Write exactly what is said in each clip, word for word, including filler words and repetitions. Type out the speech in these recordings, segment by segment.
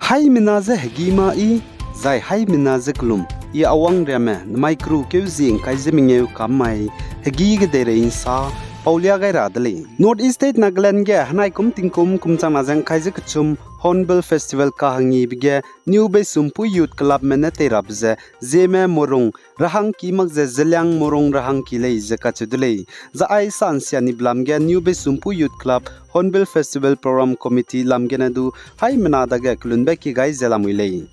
Haimena je hegî ma i, zai haimena je kelum, i awang riame, namai keru keu zie ngkai ze mengeu kam mai, hegî kedeirei nsa, paulia gai ra de lei. North East State Nagaland ge henai kum tingkum kum changna ze ngkai ze kechum Hornbill Festival kahangibe ge New Beisumpui Youth Clubme ne tei rabe ze, Zeme Morung, rahangki mak ze Zeliang Morung rahangki lei ze kacheu de lei. Zai ai sa nsia ni belam ge New Beisumpui Youth Club Hornbill Festival Program Committee lam gene du haimena dage kelunbe ki gai ze lamui lei.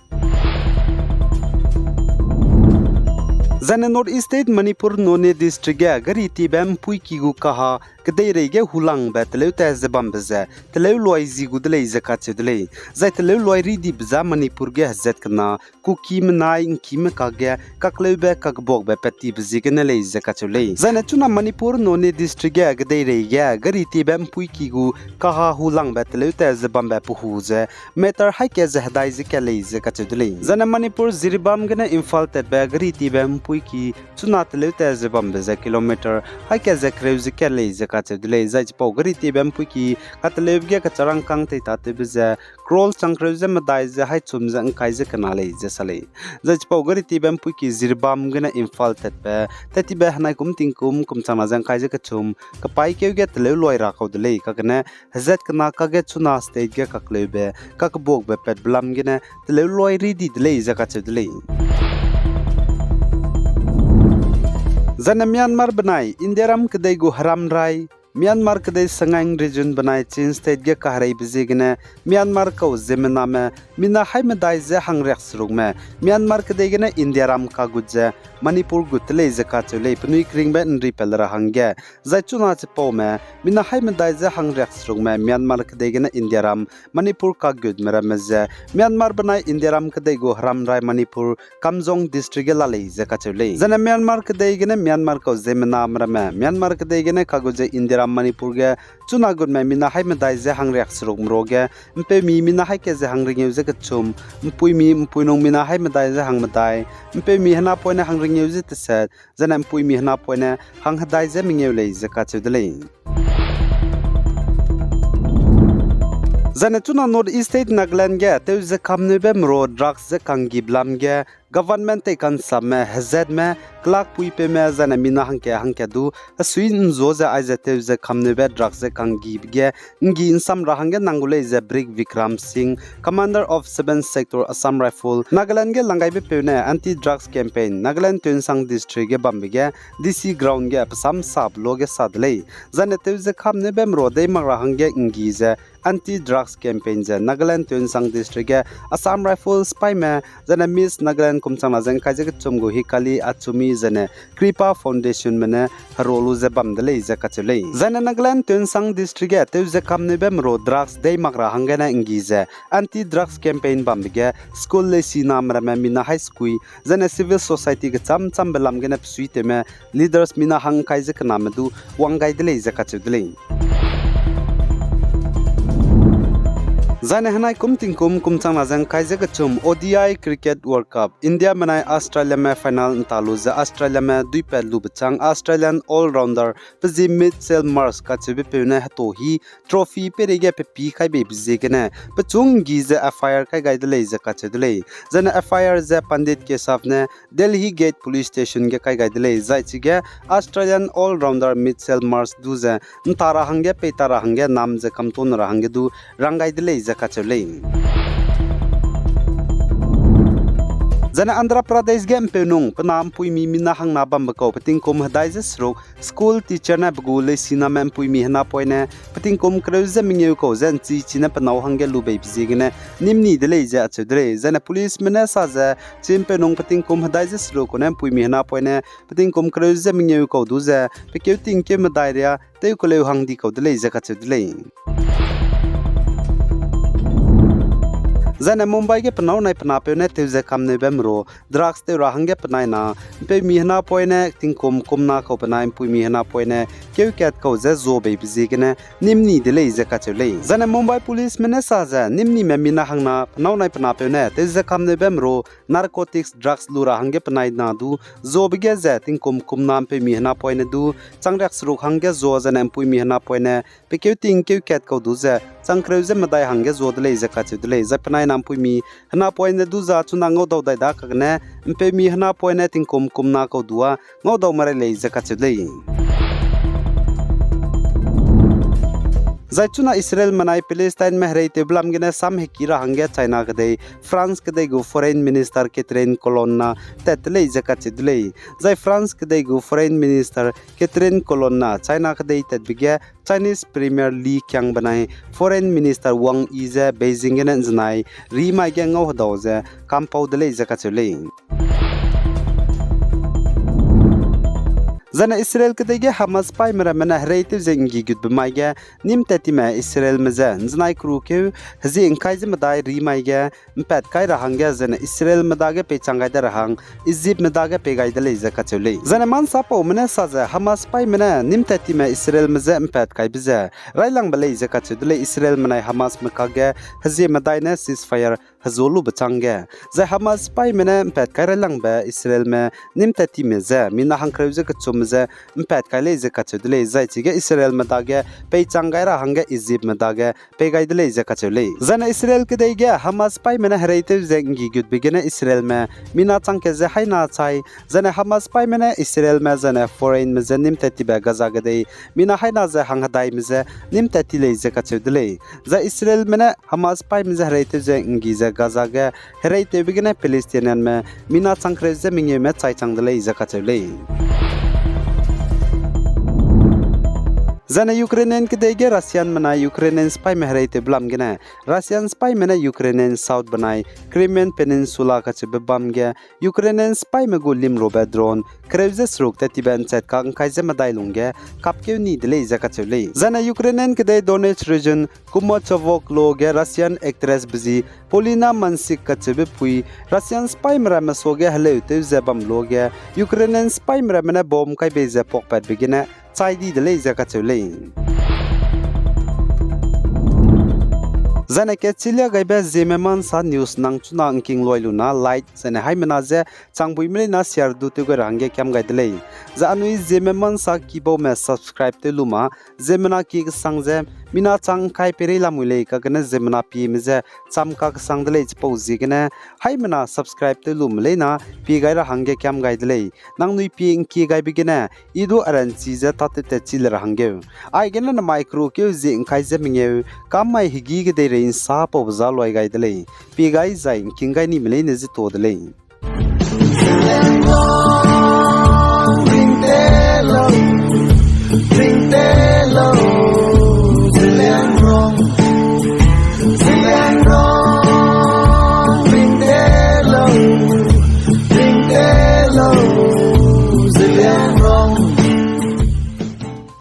Zaine North East State Manipur Noney District ge gari tibe mpuiki gu kaha kedeirei ge hulangbe teleu ta ze bambe ze teleu luai zi gu de lei ze kacheu de lei. Zai teleu luai ridibe za Manipur ge hezat kena Kuki menai ngkime kakge kakleube kakbuakbe pat tibe ziegene lei ze kacheu lei. Zaine chuna Manipur Noney District ge kedeirei ge gari tibe mpuiki gu kaha hulangbe teleu ta ze bambe pehu ze meter haika ze hedai ze kat lei ze kacheu de lei. Zaine Manipur Jiribam gene Imphal tatbe gari tibe mpuiki chuna teleu ta ze bambe ze kilometer haika ze kereu ze kat lei ze kacheu de lei. Zai chipau gari tibe mpuiki kateleube ge kacharangkâng teitatewbe ze crore chang kereu ze medai ze haichum ze ngkai ze kena lei ze sa lei. Zai chipau gari tibe mpuiki Jiribam gene Imphal tatbe, tat tibe henai kum tingkum kum changna ze ngkai ze kechum, kepaîkeu ge teleu luai ra kau de lei, kakgene hezat kena kakge chuna state ge kakleube, kakbuakbe patbe lam gene teleu luai ridi de lei ze kacheu de lei. Zaine Myanmar benai Indiaram kedei gu heramrai, Myanmar kedei Sagaing Region benai Chin State ge kahereibe ziegene Myanmar kau ziemmename mina haî medai ze hangriak serukme Myanmar kedei gene Indiaram kagut ze Manipur gut te lei ze kacheu lei penui keringbe nri pat ra hangge. Zai chuna chipaume mina haî medai ze hangriak serukme Myanmar kedei gene Indiaram Manipur kagutme ramme ze Myanmar benai Indiaram kedei gu heramrai Manipur Kamjong District ge la lei ze kacheu lei. Zaine Myanmar kedei gene Myanmar kau ziemmename ramme Myanmar kedei gene kagut ze Indiaram Manipur ge chuna gutme mina haî medai ze hangriak serukme ruage mpeumi mina haî kat ze hangringeu ze kechum, mpuimi mpuinung mina haî medai ze hangmedai, mpeumi henapoine hangringeu ze teset, zaine mpuimi henapoine hanghedai ze mengeu lei ze kacheu de lei. Zaine chuna North East State Nagaland ge tew ze kamneube mero drugs ze kanggibe lam ge government tei kansapme hezatme kelakpuipeume zaine mina hangkat hangkat du hesui nzua ze aize tew ze kamneube drugs ze kanggibe ge nggi nsam ra hangge nang gu lei ze Brig Vikram Singh, Commander of Seven Sector Assam Rifle, Nagaland ge langgaibe peu ne Anti Drugs Campaign, Nagaland Tuensang District ge bambe ge D C ground ge pesam sap luage sa de lei. Zaine tew ze kamneube mero dei mak ra hangge nggi ze Anti Drugs Campaign ze Nagaland Tuensang District ge Assam Rifles paîme, zaine Miss Nagaland kum changna ze ngkai ze kechum gu Hikali Achumi zaine Kripa Foundationme ne hero lu ze bam de lei ze kacheu lei. Zaine Nagaland Tuensang District ge tew ze kamneube mero drugs dei mak ra hanggene nggi ze Anti Drugs Campaign bambe ge school leisiname ramme mina haî sekui, zaine civil society kecham-chambe lam gene pesuitewme leaders mina hang ngkai ze kename du wang gai de lei ze kacheu de lei. Zaine henai kum tingkum kum changna ze ngkai ze kechum O D I Cricket World Cup, Indiame nai Australiame final nta lu ze Australiame duipat lube chang Australian all-rounder pe zi Mitchell Marsh kacheube peu ne heto hi trophy peireige pe pî kai beibe ziegene pechung nggi ze F I R kai gai de lei ze kacheu de lei. Zaine F I R ze Pandit Keshav ne Delhi Gate Police Station ge kai gai de lei, zai chige Australian all-rounder Mitchell Marsh du ze nta ra hangge peita ra hangge nam ze kamtone ra hangge du rang gai de lei ze kacheu lei. Zaine Andhra Pradesh ge mpeunung pe na mpuimi mina hangna bambe kau pe tingkum hedai ze seruk school teacher ne pe gu leisiname mpuimi henapoine pe tingkum kereu ze mengeu kau ze nchi chine pe nâu hangge lu beibe ziegene nîm ni de lei ze acheu de lei. Zaine policeme ne sa ze chi mpeunung pe tingkum hedai ze seruk kune mpuimi henapoine pe tingkum kereu ze mengeu kau du ze pe keu tingkeu medai ria tew keleu hang di kau de lei ze kacheu de lei. Zaine Mumbai ge pe nâu nai pe napeu ne tew ze kamneube mero drugs tew ra hangge penai na mpeumi henapoine tingkum kumna kau benai mpuimi henapoine keu kat kau ze zuabeibe ziegene nîm ni de lei ze kacheu lei. Zaine Mumbai policeme ne sa ze nîm nime mina hangna pe nâu nai pe napeu ne tew ze kamneube mero narcotics drugs lu ra hangge penai na du zuabe ge ze tingkum kumna mpeumi henapoine du chang riak seruk hangge zua zaine mpuimi henapoine pe keu tingkeu kat kau du ze chang kereu ze medai hangge zua de lei ze kacheu de lei. Zai penai nampuimi henapoine du za chuna ngaudau dai da kagene, mpeumi henapoine tingkum kumna kau du â ngaudau merei lei ze kacheu lei. Zai chuna Israelme nai Palestineme hereitewbe lam gene sam heki ra hangge China kedei France kedei gu Foreign Minister Catherine Colonna tat de lei ze kacheu de lei. Zai France kedei gu Foreign Minister Catherine Colonna China kedei tatbe ge Chinese Premier Li Qiang benai Foreign Minister Wang Yi je Beijing gene nzenai rimai ge ngau hedau ze kampau de lei ze kacheu lei. Zaine Israel kedei ge Hamas sipaîme ramme ne hereitew ze nggi gutbe mai ge, nîm tattime Israelme je nzenai kerukeu hezie ngkai ze medai rimai ge mpat kai ra hangge zaine Israelme dage peichang gai de ra hang Egyptme dage pei gai de lei ze kacheu lei. Zaine mansapaume ne sa ze Hamas sipaîme ne nîm tattime Israelme je mpat kaibe ze railangbe lei ze kacheu de lei. Israelme nai Hamasme kakge hezie medai ne ceasefire hezuâ lube chângge, zai Hamas sipaîme ne mpat kai railangbe Israelme nîm tattime je mina hangkereu ze kechumme je mpat kai lei ze kacheu de lei. Zai chige Israelme dage peichang gai ra hangge Egyptme dage pei gai de lei ze kacheu lei. Zaine Israel kedei ge Hamas sipaîme ne hereitew ze nggi gutbe gene Israelme mina chang kat ze haina chai, zaine Hamas sipaîme ne Israelme zaine foreignme je nîm tattibe Gaza kedei mina haina ze hanghedaime je nîm tatti lei ze kacheu de lei. Zai Israelme ne Hamas sipaîme je hereitew ze nggi ze Gaza ge hereitewbe gene Palestinianme mina chang kereu ze mengeume chai chang de lei ze kacheu lei. Zaine Ukrainian kedei ge Russianme nai Ukrainian sipaîme hereitewbe lam gene, Russian sipaîme ne Ukrainian South benai Crimean Peninsula kacheube bam ge Ukrainian sipaîme gu limrobe drone kereu ze seruk tattibe nchat kak ngkai ze medai lungge kapkeu ni de lei ze kacheu lei. Zaine Ukrainian kedei Donetsk region Kumachovok lo ge Russian actressbe zi Polina Mansik kacheube pui Russian sipaîme ramme suage heleutew ze bam lo ge Ukrainian sipaîme ramme ne bomb kai bei ze puakpatbe gene chai di de lei ze kacheu lei. Zaine kechilia gaibe Zeme Mansa News nang chuna ngking luai luna like zaine haimena je changbuime leina share du tew gai ra hangge kiam gai de lei. Zai anui Zeme Mansa kibaume subscribe tew lu ma, ziemmena kie kesang ze mina chang ngkai peirei lamui lei kagene ziemmena pieme je cham kakesang de lei. Chipau ziegene haimena subscribe tew lume leina pie gai ra hangge kiam gai de lei. Nangnui pie ngkie gaibe gene i du aranchi ze tâtew tatchi le ra hangge. Aigene namai kerukeu zie ngkai ze mengeu, kam mai hegî kedeirei nsapaube za luai gai de lei. Pie gai zai ngking gai nime leine ze tuâ de lei.